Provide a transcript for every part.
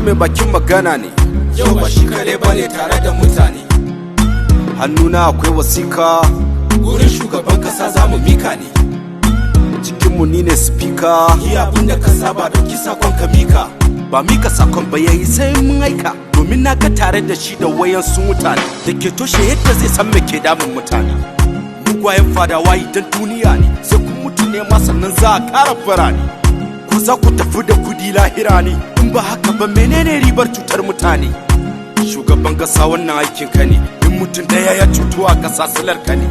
mai bakin magana ne. Yau ba shi kare ba ne, tare da mutane. Hannuna akwai wasika. Gurin shugaban kasa za mu mika ne. Cikinmu ni ne speaker. Yi abin da ka saba, dauki sakon ka mika. Ba mika sakon ba yayi, sai mun aika, domin na ga tare da shi da wayansu mutane da ke toshe yadda zai san me ke damun mutane. Mugwayen fadawa idan duniya ne, sai kun mutu ne ma sannan za a kara birane. Ko za ku tafi da kudi lahira ne? In ba haka ba, menene ribar cutar mutane? Shugaban kasa, wannan aikin ka ne. In mutum daya ya cutu a kasa, silar ka ne,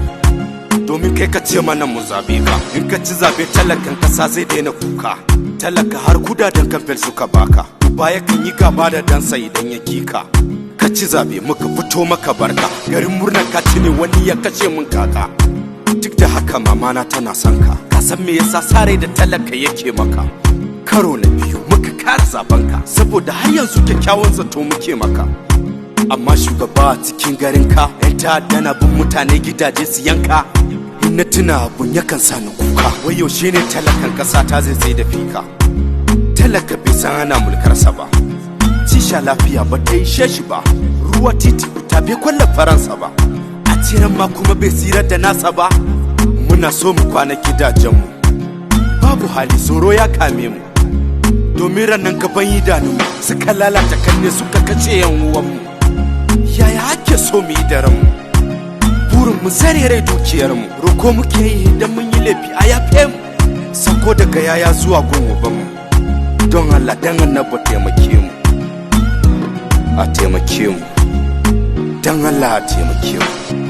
domin kai ka ce mana mu zabe ka. In ka ci zabe, talakan kasa zai daina kuka. Talaka har kudaden kamfen suka baka. Uba yakan yi gaba da dansa idan ya kika. Ka ci zabe, muka fito maka barka. Garin murnar ka ci ne wani ya kashe mun kaka. Duk da haka mamana tana son ka. Ka san me yasa sare da talaka yake maka? Karo na biyu muka kara zaben ka, saboda har yanzu kyakkyawan zato muke maka. Amma shugaba, a cikin garin ka yan ta'adda na bin mutane gidaje su yanka. In na tuna, abun yakan sa ni kuka. Wai yaushe ne talakan kasa ta zai tsaye da fika? Talaka bai san ana mulkarsa ba. Shisha lafiya ba ta ishe shi ba. Ruwa, titi, wuta, bai kwalla faransa ba. A ciran ma kuma bai tsira da nasa ba. Muna so mu kwana gidajenmu, babu hali, tsoro ya kame mu, domin ranar gaban idanunmu suka lalata kanne, suka kace yan uwanmu. Yaya ake so mu yi da ranmu? Burin mu tsare rai, dukiyarmu. Roko muke yi, idan mun yi laifi a yafe mu. Sako daga yaya zuwa gun ubanmu: don Allah dan Annabi, taimake mu, a taimake mu. Don Allah a taimake mu.